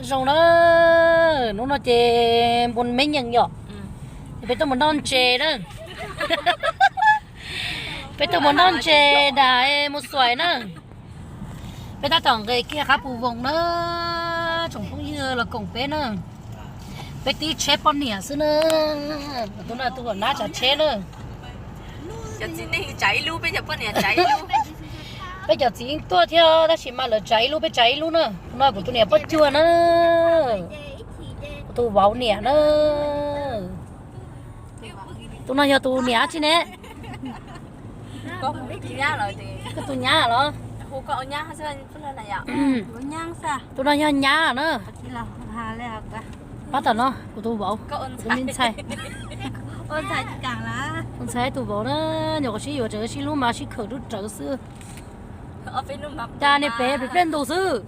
Zoo na, hnub no ces npun me nyees yom, peb tuaj mus noj ntses na. Peb tuaj mus noj ntses das mus xuais na. Peb tab tom nqes kiag qab puv voos na, tsoom phooj ywg los koom peb na. Peb tib tsheb poj niam xwb na. Tus no tus uas nab tsav tsheb na. Peb cov txiv yeej tuaj thiab tab sis mas lawv tsav ib lub peb tsav ib lub na. Tus no kuv tus niam poj cuag na, kuv tus vauv niam na. Tus no yog tus niam tsi ne? Koj tus nyab los? Tus no yog nyab na. Pab tom no kuv tus vauv, kuv tus me ntxhais. Tus ntxhais tus vauv na, nyuam qhuav sib yuav tseem sib hlub mas sib khawm dub rawv xwb. Cas niag pem pem pliaj ntus xwb.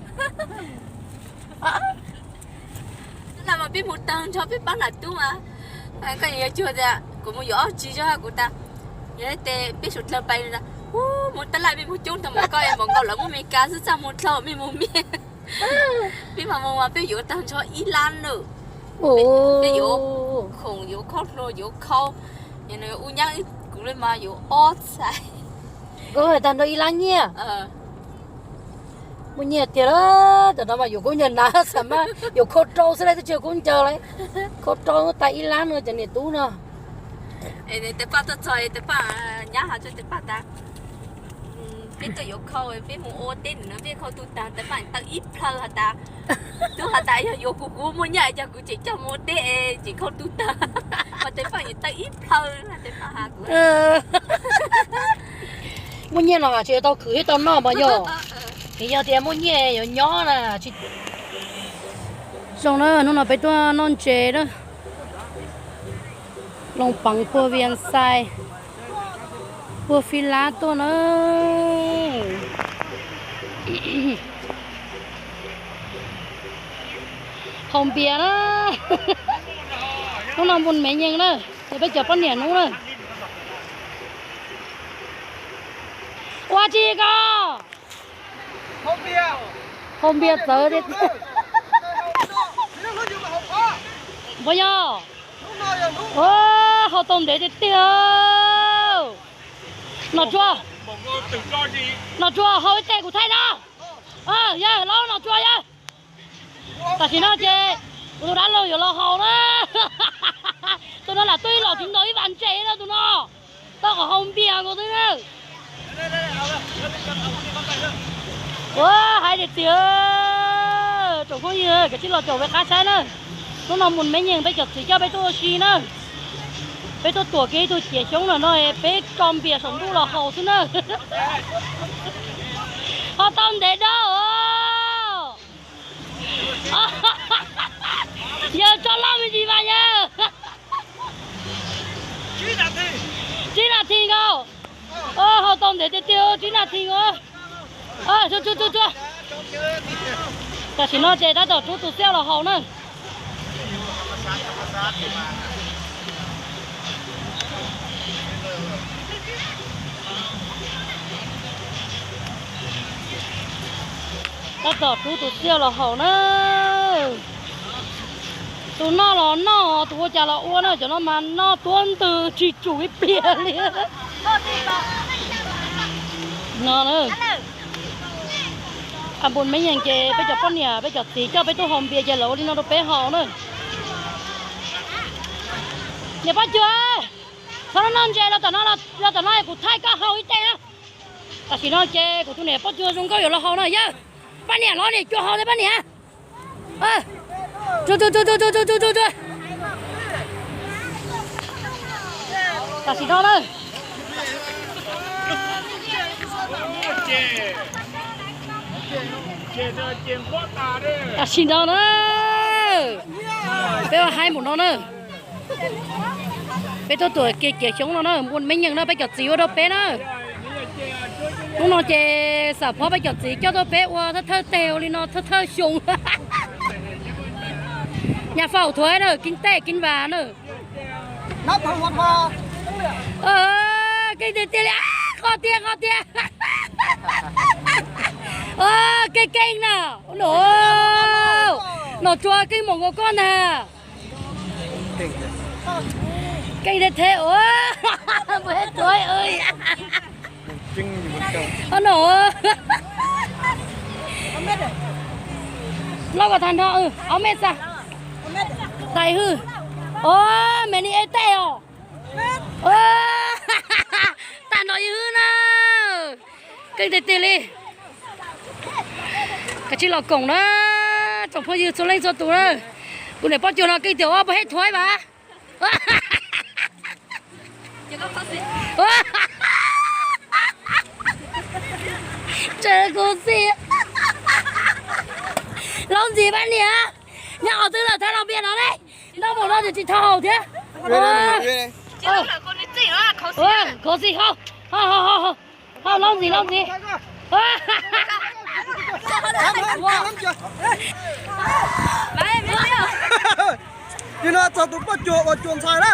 Peb mus tag nrho peb pab nam tub mas, koj yuav cuag tias kuv mus yuav ob tsis zog kuv tas, yog tes peb suav dlawg pais, mus tab laj mej mus coob tau mas koj es npaum nkaus lawv muab Meskas xwb txaj muag dlhau mej mus miag. Peb mas mus mas peb yuav tag nrho ib lab nawj. Peb yuav khoom, yuav khaub hlua, yuav khaub, u nyab kuv li mas yuav ob txhais. Koj hais tag nrho ib lab nyiaj. Muaj nyiaj tiag lawm, tam no mas yuav khaub ncaws na, xam mas yuav khaub rau xwb lawm twb tsis khaub ncaws lawm. Khaub rau tag ib lab no cov niam tub no. Tes paj tuaj txog tes paj nyab hais rau tes paj tas, peb tuaj yuav khau, peb mus ua teb no peb khau tu tag, tes paj taw ib plhaw has tas, tub has tas yog yuav kuv kuv muaj nyiaj es kuv tseem coj mus ua teb es tseem khau tu tag, mas tes paj taw ib plhaw, tes paj has kuv. Muaj nyiaj no tsis tau khwv thiab tau noj mas yog, es yog tias muaj nyiaj yuav nyob na. Zoo na, hnub no peb tuaj noj ntses na. Loos Peev puag Vias Xais, puag Fib Lab tuaj na. Haus npias na. Hnub no npun me nyees na, yog peb cov poj niam hnub na. Ua tsi ko? Haus npias txawv tiag. Puas yog? Haus tau ntev tiag tiag. Nom Tsua, Nom Tsua haus ib teg kuv thaij na. Yawg laus Nom Tsua yawg. Tam sim no ces kuv tus dab laug yuav los haus na. Tus no lam tuaj ib los tsis ntaus ib vas ntses na tus no. Tau qhov haus npias nkaus xwb na. Ua hais tias tiag, tsoom phooj ywg kav tsij los caum peb qab saib na. Hnub no mus me nyees peb cov txiv coj peb tuaj ua si na. Peb tuaj tuam kiag ib tug ciav xyoob no no peb tso npias saum ntuj los haus xwb na. Haus tau ntev dab os. Yawg tso loj me ntsis mas yawg. Tsib nas this nkaus. Haus tau ntev tiag tiag tsib nas this nkaus. Tam sim no ces tab tom rub tus xiaj los haus na. Tab tom rub tus xiaj los haus na. Tus noj los noj, tus ua cas los ua na, cov no mas noj tuab ntws tsis tsum ib pliag li. No, npun me nyees ces peb cov poj niam peb cov txiv coj peb tuaj haus npias ces lawv ua li no rau peb haus na. Niam Paj Cuag, txhob noj ntses los tom no, los tom no kuv thaij koj haus ib teg na. Tam sim no ces kuv tus niam Paj Cuag zoo nkauj yuav los haus no yawg. Paj niam los niam Cuag haus ntag paj niam. Tam sim no na. Tam sim no na, peb ua haib npaum no na. Peb tuaj tuam kiag ciav xyoob no na, npun me nyees no peb cov txiv ua rau peb na. Hnub no ces xam phob peb cov txiv coj tuaj peb ua thawj thawj teg ua li no thawj thawj xyoo. Nyaj faus thuav na, kib tej kib vas na. Keej tiag tiag li, qhov tiag qhov tiag. Keej keej na, no. Los tsuag keej mus nkaus koj ntag. Keej thiab thiab ua, npua hej thuaib. Ob no, loj koj tag nrho, ob mev xas. Tais hwj, o, me ni e tej os. Tag nrho ib hwj na. Keej tiag tiag li. Kav tsij los koom na, tsoom phooj ywg txhua leej txhua tus na. Kuv niam poj cuag no keej tiag, ob peb hej thuaib mas. Tseem khuv xim. Laub ntxim pab niam, nyob qhov twg lawm thov los npias no ne. Noj mus no tsis tau haus thiab. Khuv xim hau, hau, hau, hau, hau, laub ntxim, laub ntxim. Nim no txog tus poj cuag uas cuag ntxhais na,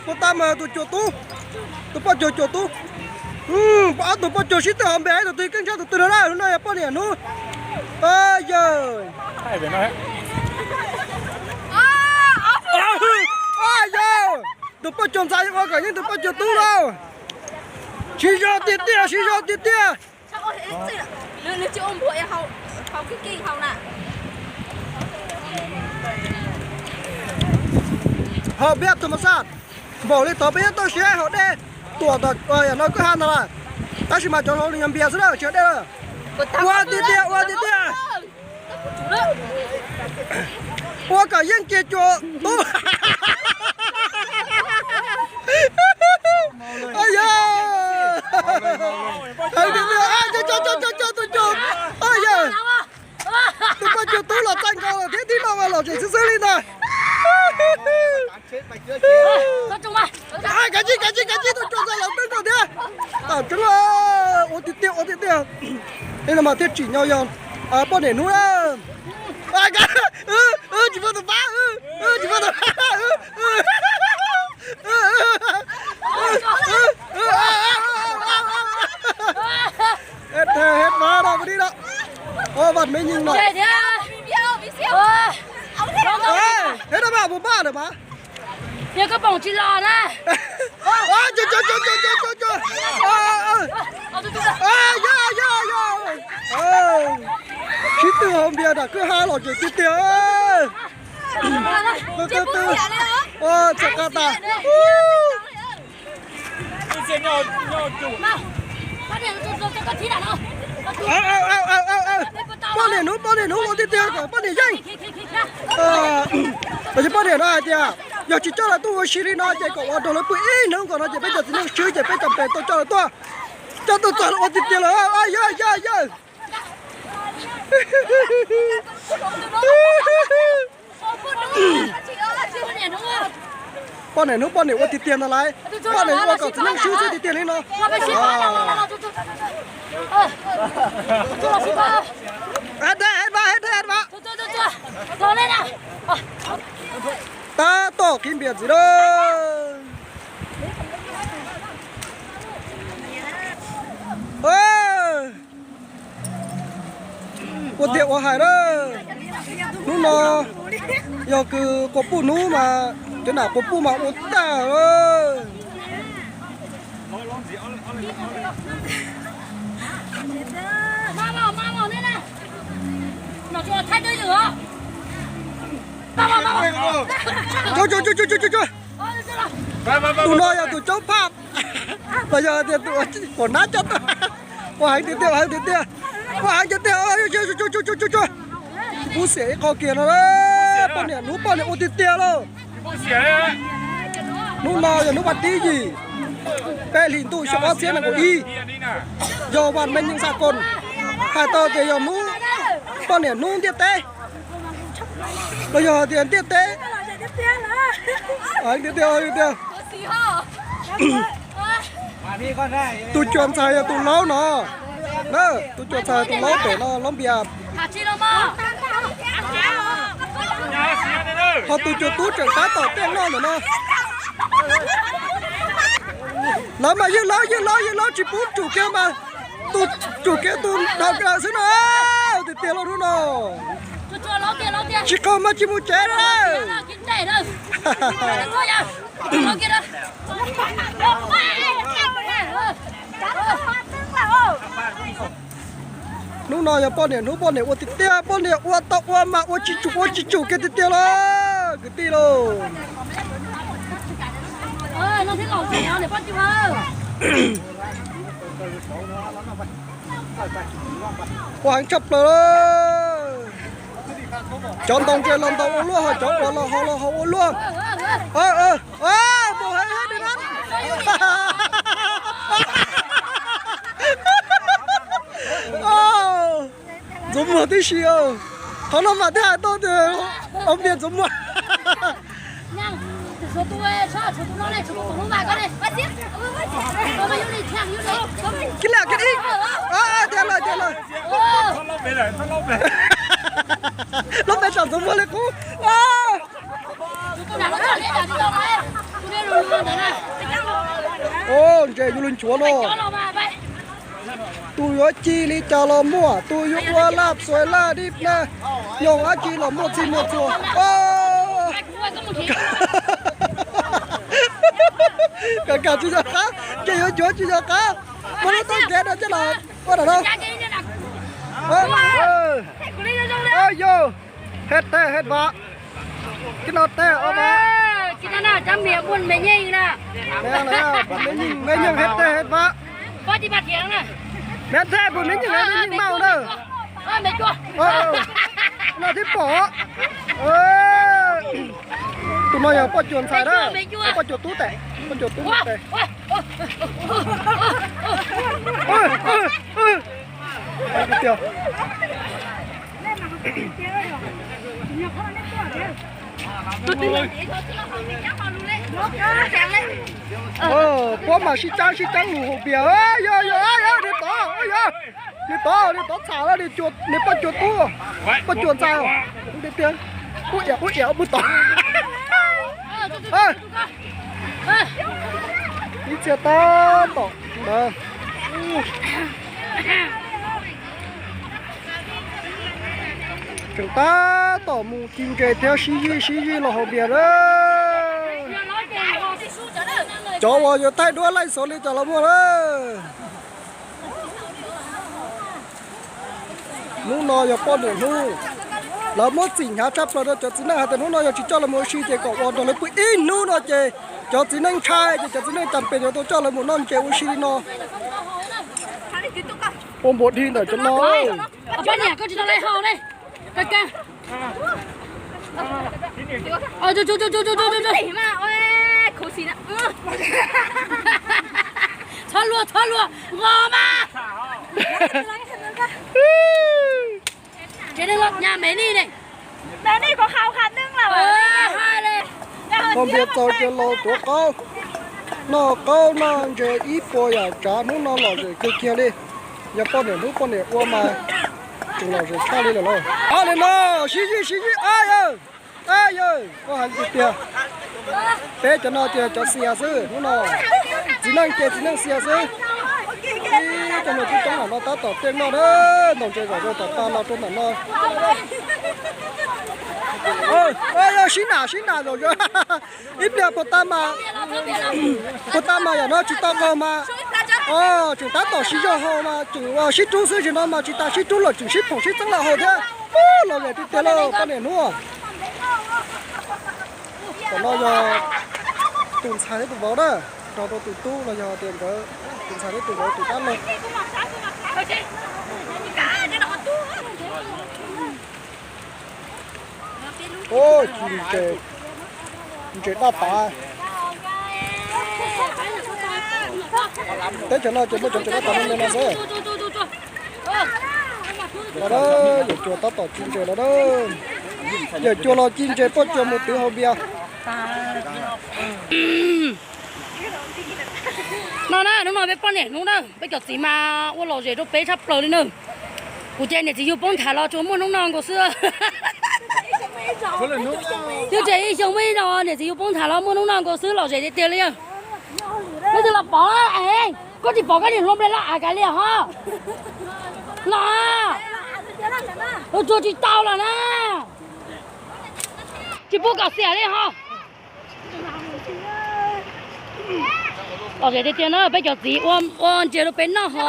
puas tau mas tus cuag tub, tus poj cuag cuag tub. Ob tug poj cuag sib tw hauv npe tus twg keej tshaj tus twg no na, hnub no yog poj niam hnub. Yawg, tus poj cuag ntxhais ua kom yeej tus poj cuag tub lauj. Siv zog tiag tiag, siv zog tiag tiag. Hom phiaj tus mas xaj, npaum li tod peb yuav toj siab hom dej tuam tom no kwj ha ntag lawm, tab sis mas cov hluas nws yog npias xwb na, tsis yog dej lawm. Ua tiag tiag, ua tiag tiag. Ua kom yeej kiag cuag tub. Yog, tus poj cuag tub los txaij nkaus lawm thiab, tib no mas lom zem xwb xwb li ntag. Kav tsij, kav tsij, kav tsij, tus cuag ntxhais los txaij nkaus thiab. Tam tseeb, ua tiag tiag, ua tiag tiag. Li no mas thiaj tsim nyog yog poj niam hnub na. Tsis muaj tus pab, tsis muaj tus pab. Hed pab no, ua li no. Vaj me nyeej no. Hed no mas mus pab lawm mas. Yog koj poom tsis los na. Sib tw hauv npias nram kwj ha lom zem tiag tiag. Txom qab tas. Poj niam hnub, poj niam hnub ua tiag tiag kom poj niam yeej. Los yog poj niam no hais tias yog tsis coj lawv tuaj ua si li no ces kom ua rau lawv pw ib hnub nkaus no ces peb cov txiv neej swb ces peb cov pem tau coj lawv tuaj. Coj tuaj txog lawv ua tiag tiag lawm, yawg, yawg, yawg. Poj niam hnub poj niam ua tiag tiag no lawm, poj niam ua kom txiv neej swb xwb tiag tiag li no. Tab tom qhib npias ntxiv lawm. Ua tiag ua hais na, hnub no yog kws quas puj hnub mas cov nam quas puj mas ua tag lawm. Tus no yog tus coob phaj los yog tias tus uas nab coj tuaj. Ua heev tiag tiag, ua heev tiag tiag, ua heev tiag tiag. Pub xiam ib qho kiag no, poj niam hnub poj niam ua tiag tiag lauj. Hnub no yog hnub vas thib yim, peb hlis ntuj xyoo ob txhiab nees nkaum ib, yog vas me nyeej xa koos, hais tau tias yog hnub poj niam hnub ntiaj teb, los yog tias ntiaj teb. Tiag tiag, tus cuas ntxhais yog tus laub no, tus cuas ntxhais tus laub pem no laub npias. Ho tus cuas tub tseem tab tom tej noj ntawm no. Lawv mas yeej laub yeej laub yeej laub tsis pub tsum kiag mas, tus tsum kiag tus dhau kiag lawm xwb no. Tiag tiag lauj hnub no. Tsis qaug mas tsis mus tsev na. Hnub no yog poj niam hnub, poj niam ua tiag tiag, poj niam ua tau ua mas ua tsis tsum ua tsis tsum kiag tiag tiag lauj kwv tij lauj. Ua heev tshaj plaws lauj. Cov ntaus ntses los ntaus ua luaj, ho cov quav los ho los ho ua luaj. Mus heev heev li na. Ntxuav muag tib si. Qhov no mas twb hais tau tias ua npias ntxuav muag. Kiv liam kiv ib. Tiag lawm tiag lawm. Lub npe tsam ntxuav muag li qub. Ntses yus lug nchuav no. Tus yuav ci li cas los muaj, tus yuav ua laj xuav laj dib na, nyoog dab tsi los muaj txhij muaj txhua. Kam kam tsis yog qab, ces yuav nchuav tsis yog qab. Muaj lub toj kev no coj los ua ntawm no. Yog, hej teg hej vam. Kib no teg ob vam. Me nyeej hej teg hej vam. Me nthe puas me nyeej, me nyeej mau na. No thiab pom. Tus no yog poj cuas ntxhais na. Poj cuas tub tes, poj cuas tub tes. Puab mas sib tsaab sib tsaab lug haus npias. Yog yog, niag tod, niag tod, niag tod txham, niag poj cuas tub, poj cuas ntxhais. Ub iam ub iam mus tod. Ib txhia tab tom ntawd. Tseem tab tom mus ci ntses thiab sib zij sib zij los haus npias na. Cov uas yuav thaij duab laij xov li cas los muaj na. Hnub no yog poj niam hnub, lawv muab txim hnyav tshaj plaws rau cov txiv neej hais tias hnub no yog tsis coj lawv mus ua si ces kom ua nrog lawv pw ib hnub no ces cov txiv neej ntshai ces cov txiv neej cas pes yuav tau coj lawv mus noj ntses ua si li no. Ua npuas dig ntawm cov no. Txhob luag, txhob luag, nqos mas. Tsev neeg los nyas me nij ne. Noj npias txaus ces los tuav qaub, noj qaub noj ntses ib puas yam tsav, hnub no lom zem kawg kiag li. Yog poj niam hnub poj niam ua mas tseem lom zem tshaj li lawm lauj. Ob li no sib zij sib zij, ab yawg, ab yawg, koj hais tiag tiag. Peb cov no ces cov xias xwb hnub no, txiv neej ces txiv neej xias xwb. Ib cov niag tub tub ntawm no tab tom tej noj na, ntaus ntses zom zaws tom tas los rau ntawm no. Sib nam sib nam zom zaws. Ib pliag puag ta mas, puag ta mas yam no tsis tau qaug mas, tseem tab tom sib zog haus mas tseem sib rub xwb, zaum no mas tsis tas sib rub lawm tseem sib phoom sib txeeb los haus thiab. Lom zem tiag tiag lauj poj niam hnub. Tam no yog tus ntxhais thiab tus vauv na, nrog rau tus tub los yog tias nkawd tus ntxhais thiab tus vauv tus dab laug. Ci ntses, ntses daj tas. Teb chaws no ces muaj cov ntses daj tas me me no xwb. Los da, yawm cuas tab tom ci ntses los da. Yawm cuas los ci ntses, poj cuas mus twv haus npias. No na, hnub no peb poj niam hnub na, peb cov txiv mas ua lom zem rau peb tshaj plaws li na. Kuv ces niam txiv yug poob ntham los tsuas muaj hnub no nkaus xwb. Twb tseem ib xyoo muaj ib zaug niam txiv yug poob ntham los muaj hnub no nkaus xwb, lom zem tiag tiag li. Leej twg los pom, koj tsis pom koj niam hluas nplej loj av kav liam ho. Los, tsuag tsis tau los na. Tsis pub kom xiam li ho. Lom zem tiag tiag na, peb cov txiv ua ntses rau peb noj ho.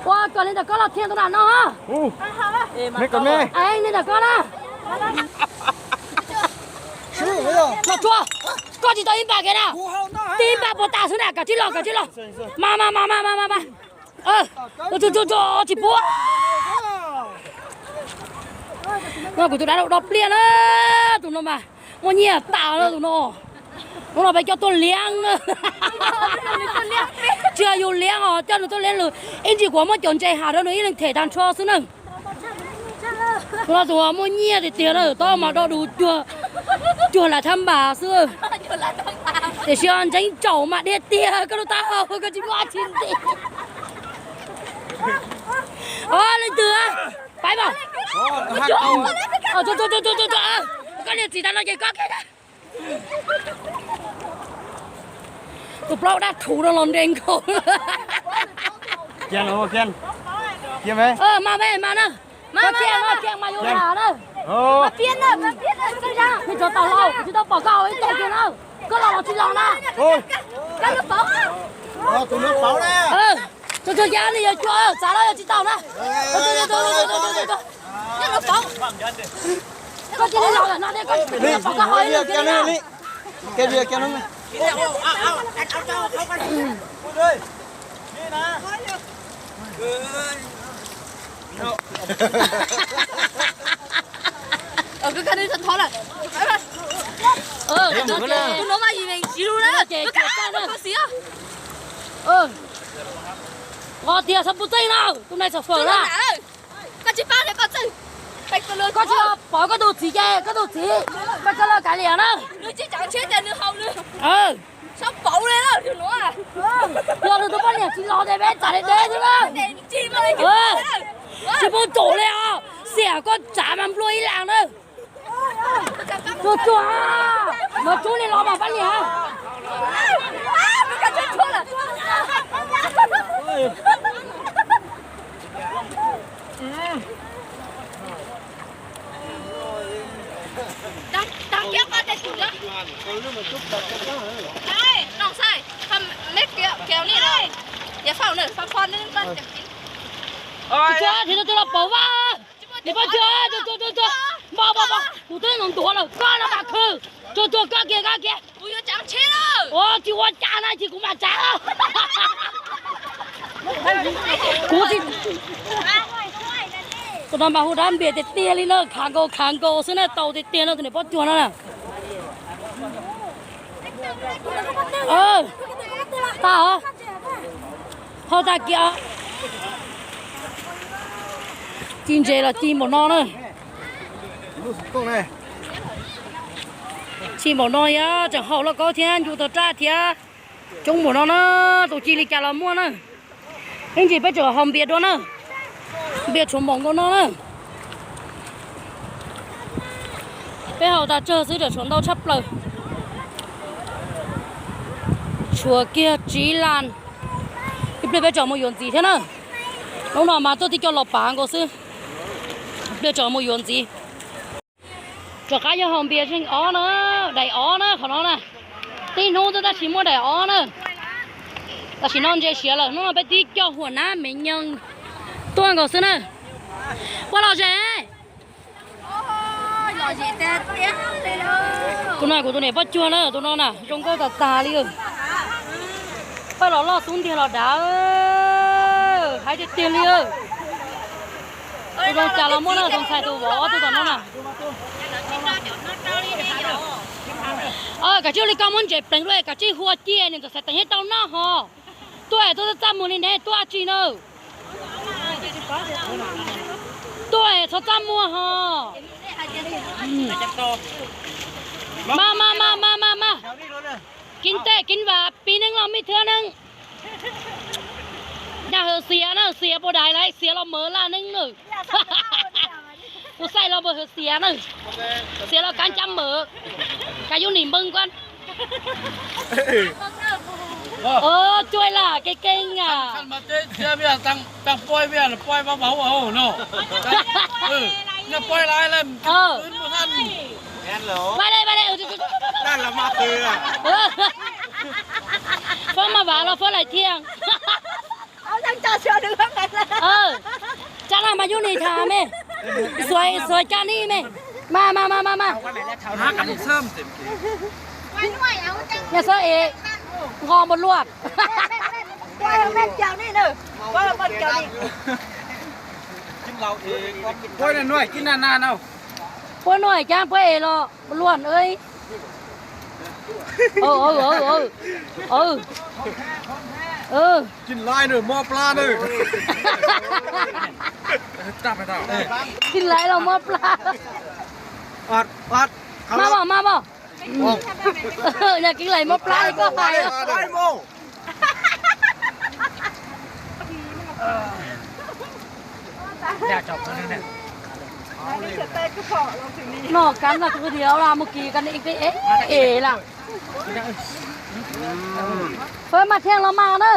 Ua koj li ntawm koj los thiaj tus nram no. Li ntawm koj na. Los tsuag, koj tsis tau ib npam kiag na. Tib npam puas tas xwb na, kav tsij los, kav tsij los. Mas mas mas mas mas mas. Tsis pub. No kuv tus dab laug dob pliaj na, tus no mas muaj nyiaj tas na tus no. Hnub no peb coj tuaj liab na. Tsis yog yus liab os, coj nws tuaj liab lwm ib ntsis kuv muab cov ntses hav rau nws ib leeg them tag nrho xwb na. Tus no tus muaj nyiaj tiag tiag na, tau mas do dus cuag lav thab npas xwb. Tiam sis ntseeb tsaum mas dhia tiag, koj lub taub hau koj tsis muaj dab tsi nti. Leej twg? Paib mas. Koj niag txiv tas no ces koj kiag. Tus plaub dab rhuv no los nres nkaus. Mas mas mas na. Mas mas mas mas mas yus lam na. Mas piab na, mas piab na. Tsis tau hlau, tsis tau pom koj hauv ib teg kiag na. Koj los los tsis los na. Tus no pauv na. Tsuag tsuag ces nws yuav cuag, txav los yuav tsis tau na. Koj cia li los lawm no thiab, koj tsis pom koj hauv ib leeg kiag li na. Tus no mas yus yeej tsis lus na. Koj xis. Nqos tiag, xav pub txeej na, tus nais xav fawm na. Koj tsis pab, koj txeej. Koj tsis pom koj tus txiv ces koj tus txiv, koj txhob los kav liam na. Yog nws tus poj niam tsis los ces peb tsam deb deb xwb na. Tsis pub tus li os, xiam koj tsav mas nplua ib las na. Tsuag tsuag, mus tsuag li los mas pab liam. Tsis tsuag, tsis tsuag, tsuag tsuag los pauv vaj. Niam poj cuag, tsuag tsuag tsuag tsuag, npau npau npau, kuv twb ntuav ntuav lawm koj no mas khw. Tsuag tsuag, koj kiag, koj kiag. Ua tsis ua cas na, tsis kuv mam tsav. Kuv tsis, tus no mas hu dab npias tiag tiag li na, khav nkaus khav nkaus xwb na, tau tiag tiag no tus niam poj cuag no na. Tag, hau tag kiag. Ci ntses los ci npaum no na. Ci npaum no yog tseem haum lauj kaub thiab ncu tau raj thiab. Coob npaum no na, tus ci li cas los muaj na. Ib ntsis peb tseem haus npias dua na. Npias tshuav npaum nkaus no na. Peb haus tas tsawg xwb, tseem tshuav ntau tshaj plaws. Tshuav kiag tsiv las. Ib pliag peb tseem mus yuav ntxiv thiab na. Hnub no mas tuaj tib co los pav nkaus xwb. Ib pliag tseem mus yuav ntxiv. Rov qab yog haus npias zeeg ob na, daim ob na qhov no na. Tib hnub xwb tab sis muaj daim ob na. Tam sim no ntses siav lawm, hnub no peb tib co huam nab me nyees tuaj nkaus xwb na. Puas lom zem? Tus no kuv tus niam poj cuag na, tus no na zoo nkauj tas tas li. Paj los loj xub ntiag los dav, haib tiag tiag li. Tus zoo cas los muaj na, tus ntxhais tus vauv ob tug tom no na. Kav tsij ua li koj muab ntses pleev dua, kav tsij hu cia niam ntxawm Xaiv Teem thiaj tau noj ho. Tuaj es tuaj txaj muag li neb tuaj dab tsi na. Tuaj es txhob txaj muag ho. Mas mas mas mas mas mas, kev ntev kev vam pib neej los mij thiab neej. Yam hwm xiav na, xiav puas dais lawm, xiav los mawv laj neej na. Tus xaij los puas hwm xiav na, xiav los kab cab mawv, kab yub nim npeej kuab. Ov, cuaj lam keej keej a. Fab mas vam los Fab laim thiaj. Caj laj mas yub ni tham me. Xuav caj ni me. Mas mas mas mas mas. Nyob xwb es nqo npua luaj. Puab nuav caab puab es los npua luaj. Keeb lais los mob plab. Mas pom mas pom. Yog keeb lais mob plab li koj hais. Noj kab noj kuv tias mus kis kab ni es es lawm. Fab mas thiaj los mas na.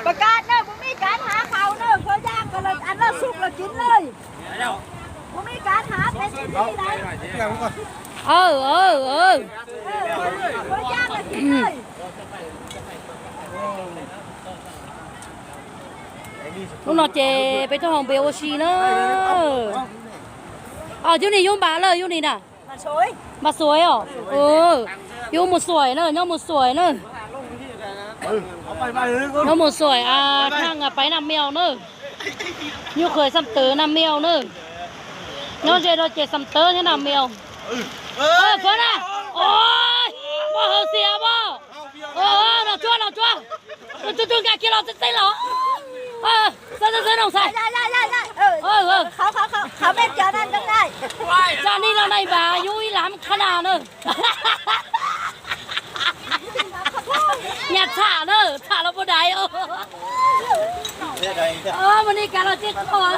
Pas kab na, puas muaj kab hnav haus na, koj yaj ko lawv a loj sub los kiv lawm. Puas muaj kab hnav peb tug li lawm. Koj yaj los kiv lawm. Hnub no ces peb tuaj haus npe ua si na. Os, yub ni yub npam lawm yub ni na. Npam Xuaim os. Yub Mus Xuaim na, nyob Mus Xuaim na. Nyob Mus Xuaim a, thaj a pais Nam Miaus na. Nyuj Qhwv Xam Tawv Nam Miaus na. Nyob ze rau ces Xam Tawv thiab Nam Miaus. Fab na. Os, muaj hauv xiav as. Los tsuag los tsuag. Tug tug nkag kiag los txeeb txeeb los. Xav xav xav noog xav. Cov ni los nai npam yub ib lam qha na na. Nyaj txham na, txham los puag dais. Mus ni kav los txij qhov.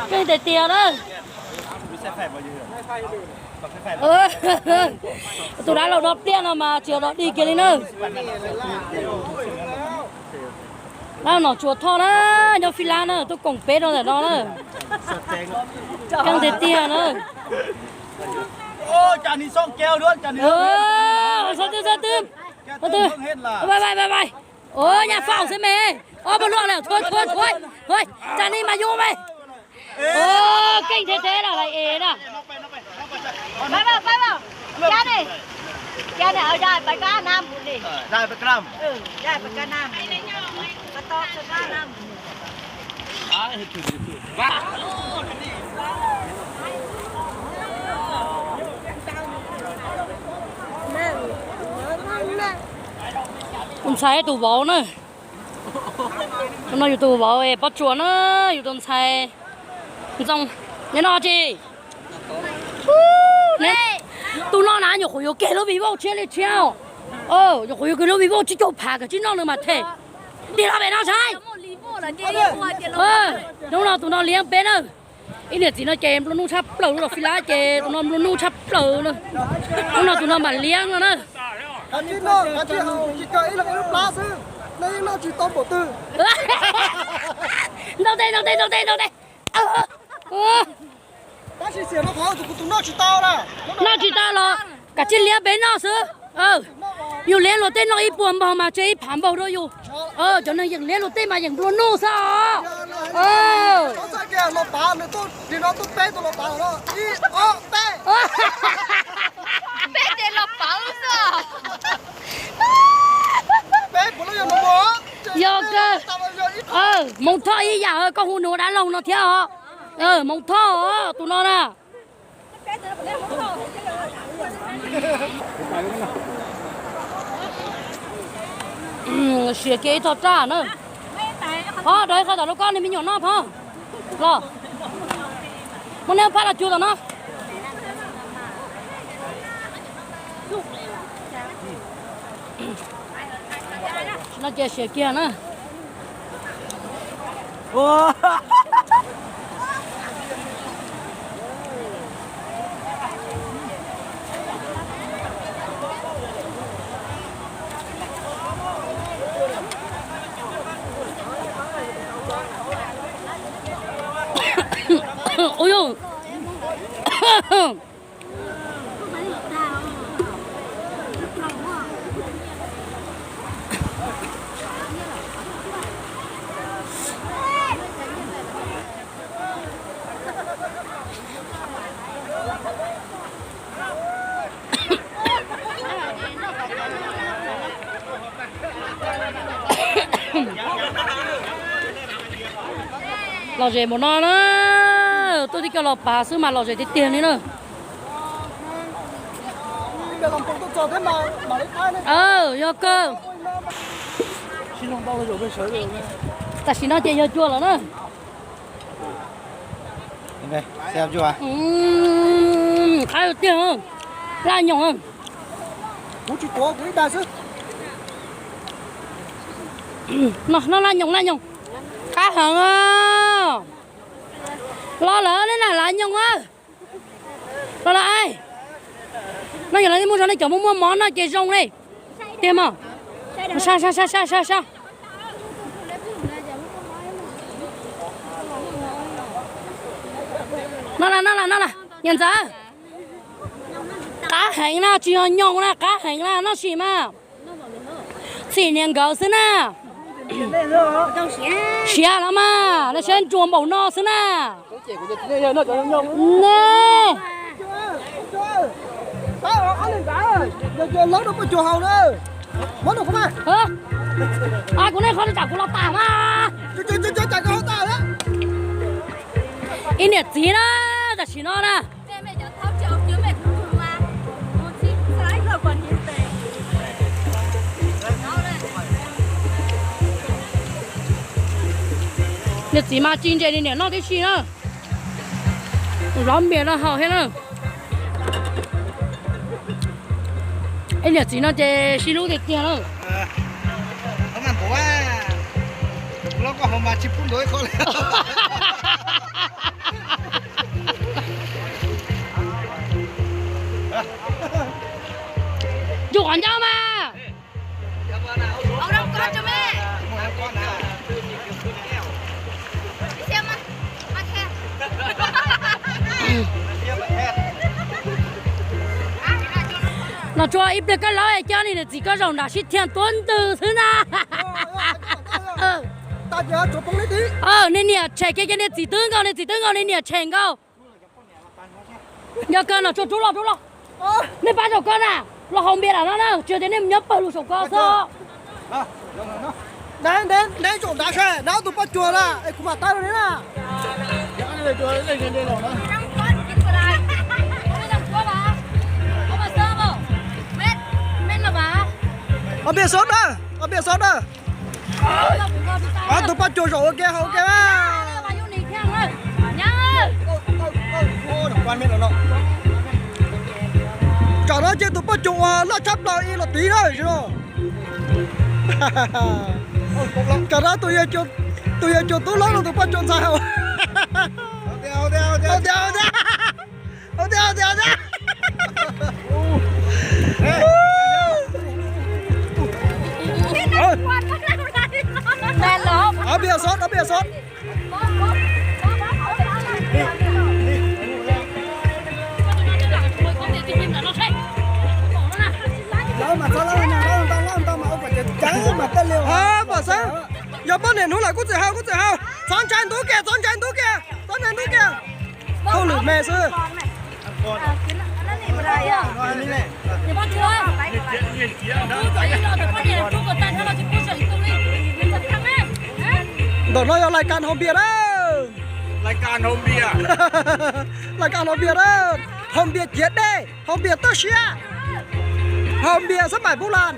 Keej tiag tiag na. Tus dab laug dog pliaj no mas tsis yog dog dig kiag li na. Dab laug Nom Tsuas Thoj na, nyob Fij Lab na, tuaj koom peb rau ntawm no na. Keej tiag tiag na. Xov twg xov twg. Nyaj faus xwb me. Ob pawg luaj lawm, thuav thuav thuav. Cas ni mas yub me. Keej thiab teb lawm es na. Tus ntxhais tus vauv na. Tus no yus tus vauv es Pob Tsuas na, yus tus ntxhais Ntxoo. Neb noj tsi? Tus no na nyuam qhuav yuav kiag lub Vivo tshiab li tshiab. Nyuam qhuav yuav kiag lub Vivo tsib caug phav kawg tsis noj nws mas them. Tig los pem no saib. Hnub no tus no liab peb na. Ib niam txiv no ces nplua nuj tshaj plaws, los Fij Lab ces tus no nplua nuj tshaj plaws na. Hnub no tus no mam liab no na. Ntau tes ntau tes ntau tes ntau tes. Noj tsis tau los kav tsij liab peb noj xwb. Yus liab luag tej noj ib puas npaug mas tseg ib phav npaug rau yus. Cov neeg yeej liab luag tej mas yeej nplua nuj xwb os. Peb ces los pawv xwb. Yog kawg. Hmoov Thoj ib yam koj hu nws ua dab laug no thiab os. Hmoov Thoj os tus no na. Siav kiag ib tog raj na. Phob, rau ib qho tom lub koj niag me nyuam noj phob. Los, muab neb phab los cuag tom no. No ces siav kiag na. Ui yus. Lom zem npaum no na, tuaj tib co los pav xwb mas lom zem tiag tiag li na. Yog kawg. Tam sim no ces yog cua lawm na. Qab tiag, laj nyoos. No laj nyoos, laj nyoos. Qab heev. Los lawm nej na, laj nyoos. Los lawm. No yog lawv muaj zog nej cov muaj muaj mov no ces zoo li tiag mas. Sa sa sa sa sa sa. No las no las no las, niam ntxawm. Qab heev na, tsis yog nyoos na, qab heev na, noj sim mas. Txhim niag nkawd xwb na. Siav los mas, nej saib nruas npaum no xwb na. Ne. Kuv nej qhov tsam kuv los tas mas. Ib niam txiv na, tam sim no na. Niam txiv mas tsis ntse li niam noj tib si na. Zov npias no haus thiab na. Ib niam txiv no ces sib hlub tiag tiag na. Ntsuj qhov ncauj mas. Los tsuas ib pliag koj laub coj niam txiv koj zaum nram sib thiaj tuab ntws xwb na. Nej niam tshem kiag, niam txiv twb nkaus, niam txiv twb nkaus, nej niam tshem nkaus. Yog kawg no tsuas rub los, rub los. Nej pab zaum koj na, los haus npias lam no na, tsis tias nej mus nyob pawg lug saum ko xwb. Neb zaum nrad saib, neb ob tug poj cuag na, es kuv mam tawb rau neb na. Ob npias xob na, ob npias xob na. Ob tug poj cuag zaum ua ke haus ua ke na. Tsam no ces tus poj cuag uas loj tshaj plaws ib los tiv na. Tsam no tus yawg cuag tub hlob los tus poj cuag ntxhais haus. Haus tiag, haus tiag. Ob npias xob, ob npias xob. Pom xwb, yog poj niam hnub lawm kuj txawm haus, kuj txawm haus. Txhob ntshai ntub kiag, txhob ntshai ntub kiag, txhob ntshai ntub kiag. Hauj lwm me xwb. Ntawm no yog lais kas haus npias na. Lais kas haus npias na. Haus npias ciav dej, haus npias toj siab, haus npias xab pais pub las.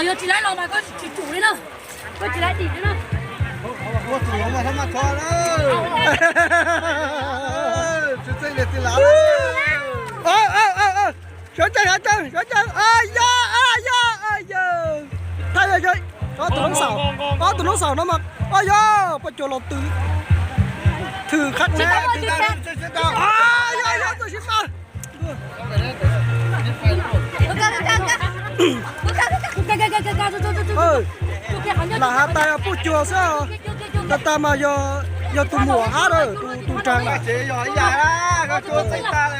Yog tsis laib los mas koj tsis tsum li na. Koj tsis laib dim li na. Sawv tsees, sawv tsees, sawv tsees. Yog, yog, yog. Ob tug noob xaum, ob tug noob xaum no mas, o yog poj cuag los twm, thwm qhab tsev, yog, yog, txawm sib tau. Lam has tas yog poj cuag xwb, tas tas mas yog tus muam hab na, tus nraag na. Tus nraag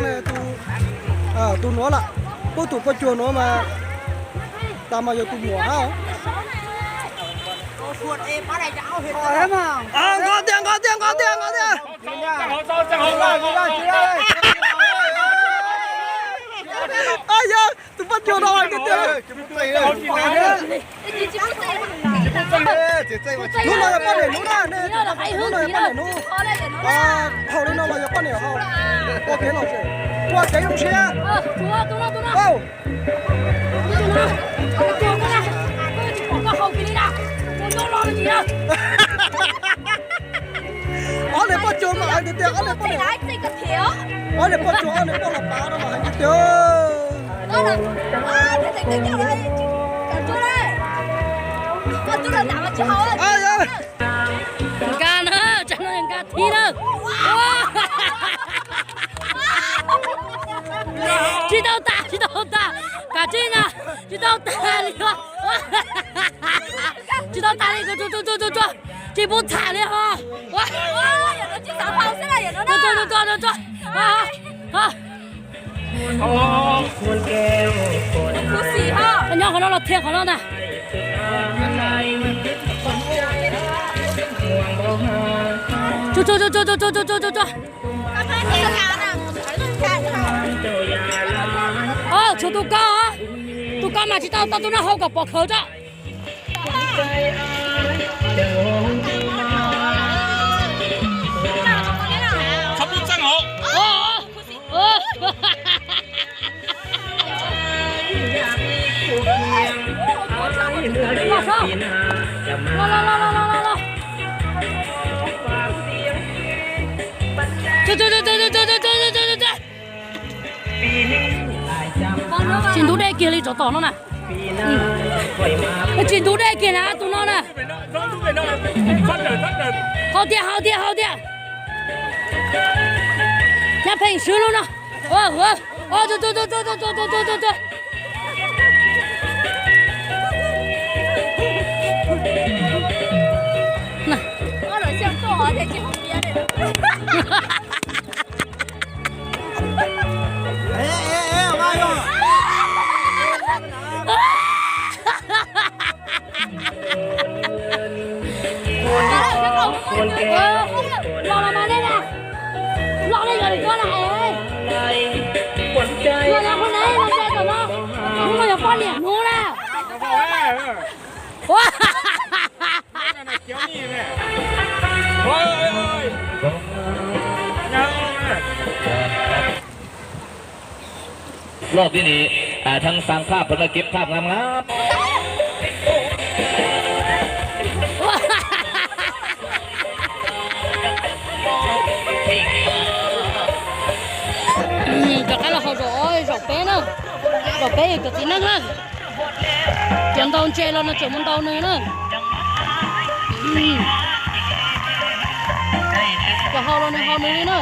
na, tus nuav lawm, pub tus poj cuag nuav mas tas mas yog tus muam hab. Nqos tiag, nqos tiag, nqos tiag, nqos tiag. Yog tus poj cuag no hais tiag tiag. Hnub no yog poj niam hnub na, hnub no yog poj niam hnub. Haus li no los yog poj niam haus. Ua kev lom zem, ua kev zoo siab. Ob niag poj cuag mas hais tiag tiag, ob niag poj niam, ob niag poj cuag, ob niag poj los pav no mas hais tiag tiag. Nkag na, tsam no nkag thib na. Tsis tau tas, tsis tau tas, kav tsij na, tsis tau tas li os. Tsis tau tas li, tsuag tsuag tsuag tsuag, tsis pub tham li ho. Tsuag tsuag tsuag tsuag. Nyob qhov no los thiaj qhov no ntag. Tsuag tsuag tsuag tsuag tsuag tsuag tsuag. Tshuav tus ko, tus ko mas tsis tau tau tus no hau kom pom khawv tso. Los, los, los, los, los, los. Tsis ntub dej kiag li, tsov tom no na. Tsis ntub dej kiag na tus no na. Haus tiag, haus tiag, haus tiag. Nyab pheej swb lub no. Ua, ua, ua, tua, tua, tua. Los los mas nej na. Los nej yog li ko na es. Los los hu na, los ze tom no. Hnub no yog poj niam hnub na. Rub li ni, thaab saab phaab peb muab keb phaab ngaab ngaab. Rov qab los haus zaum, zaum peb na, zaum peb yog cov txiv neej na. Cov ntau ntses los no tseem mus ntaus nws na. Cov haus los nws haus nws li na.